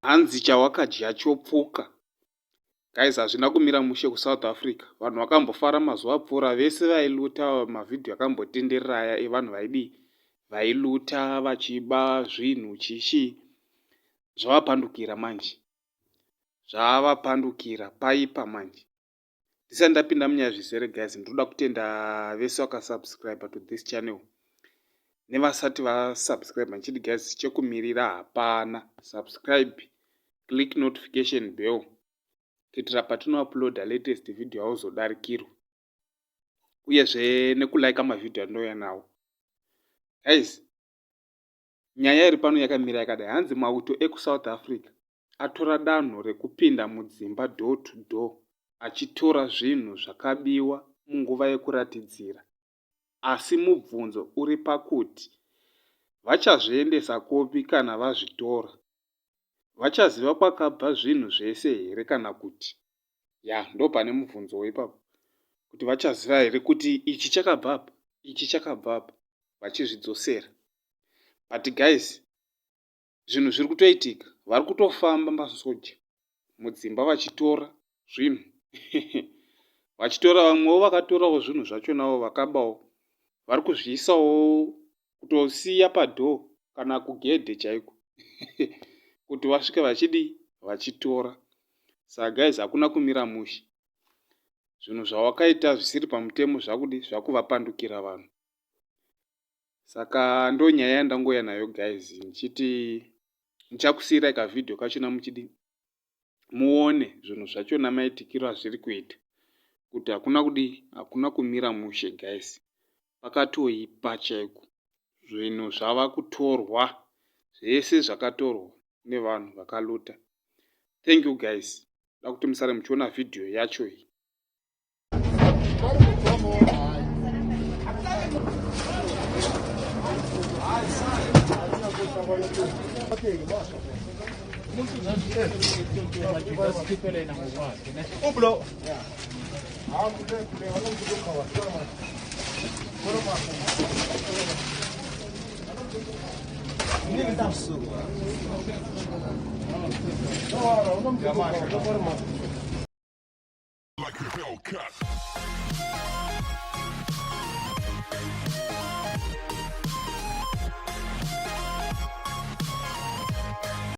Hanzi chawakadya chopfuka. Guys hazvina kumira mushe kuSouth Africa. Vanhu vakambofara mazuva apfuura vese vailuta mavhidhiyo akambotenderera aya evanhu vaidii vailuta vachiba zvinhu chichii zvavapandukira manje. Zvavapandukira paipa manje. Ndisati ndapinda munyaya zvizere guys ndinoda kutenda vese vakasubscribe to this channel nevasati vasubscribe ndichiti guys chekumirira hapana subscribe click notification bell kuitira patinouploada latest video hauzodarikirwa uyezve nekulike mavhidhiyo andinouya nawo guys Nyaya iri pano yakamira yakadai, hanzi mauto ekuSouth Africa atora danho rekupinda mudzimba door to door achitora zvinhu zvakabiwa munguva yekuratidzira asi mubvunzo uri pakuti vachazviendesa kupi kana vazvitora? Vachaziva kwakabva zvinhu zvese here kana kuti? Ya, ndopane mubvunzowo ipapo kuti vachaziva here kuti ichi chakabva apa, ichi chakabva apa vachizvidzosera. But guys, zvinhu zviri kutoitika, vari kutofamba masoja mudzimba vachitora zvinhu vachitora vamwewo vakatorawo zvinhu zvachonawo vakabawo vari kuzviisawo kutosiya padhoo kana kugedhe chaiko kuti vasvike vachidii vachitora saka guys hakuna kumira mushe zvinhu zvawakaita zvisiri pamutemo zvakudi zvakuvapandukira vanhu Saka ndonyaya yandangouya nayo guys ndichiti ndichakusiirai kavideo kachona muchidi muone zvinhu zvachona maitikiro azviri kuita kuti hakuna kudii hakuna kumira mushe guys pakatoipa chaiko zvinhu zvava kutorwa zvese zvakatorwa nevanhu vakaluta thank you guys da kuti musare muchiona vhidhiyo yacho iyi Like a Hellcat.